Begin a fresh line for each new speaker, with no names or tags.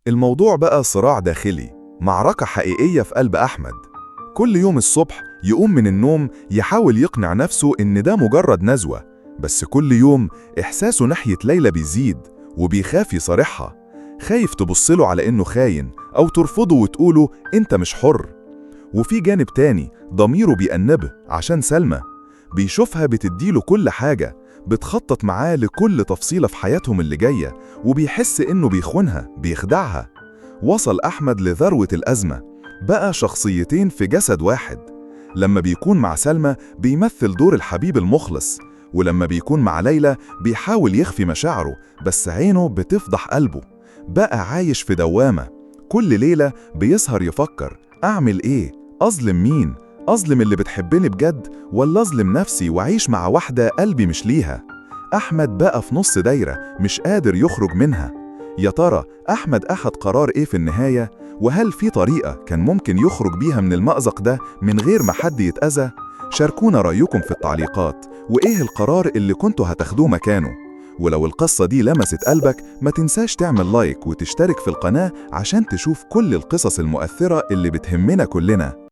الموضوع بقى صراع داخلي، معركة حقيقية في قلب أحمد. كل يوم الصبح يقوم من النوم يحاول يقنع نفسه إن ده مجرد نزوة، بس كل يوم إحساسه ناحية ليلى بيزيد، وبيخاف يصارحها، خايف تبصله على إنه خاين أو ترفضه وتقوله أنت مش حر. وفي جانب تاني ضميره بيأنبه عشان سلمى، بيشوفها بتديله كل حاجة، بتخطط معاه لكل تفصيلة في حياتهم اللي جاية، وبيحس إنه بيخونها، بيخدعها. وصل أحمد لذروة الأزمة، بقى شخصيتين في جسد واحد. لما بيكون مع سلمى بيمثل دور الحبيب المخلص، ولما بيكون مع ليلى بيحاول يخفي مشاعره، بس عينه بتفضح قلبه. بقى عايش في دوامة، كل ليلة بيسهر يفكر: أعمل إيه؟ أظلم مين؟ أظلم اللي بتحبني بجد، ولا أظلم نفسي وأعيش مع واحدة قلبي مش ليها؟ أحمد بقى في نص دايرة مش قادر يخرج منها. يا ترى أحمد أخد قرار إيه في النهاية؟ وهل في طريقة كان ممكن يخرج بيها من المأزق ده من غير ما حد يتأذى؟ شاركونا رأيكم في التعليقات، وإيه القرار اللي كنتوا هتاخدوه مكانه؟ ولو القصة دي لمست قلبك، ما تنساش تعمل لايك وتشترك في القناة عشان تشوف كل القصص المؤثرة اللي بتهمنا كلنا.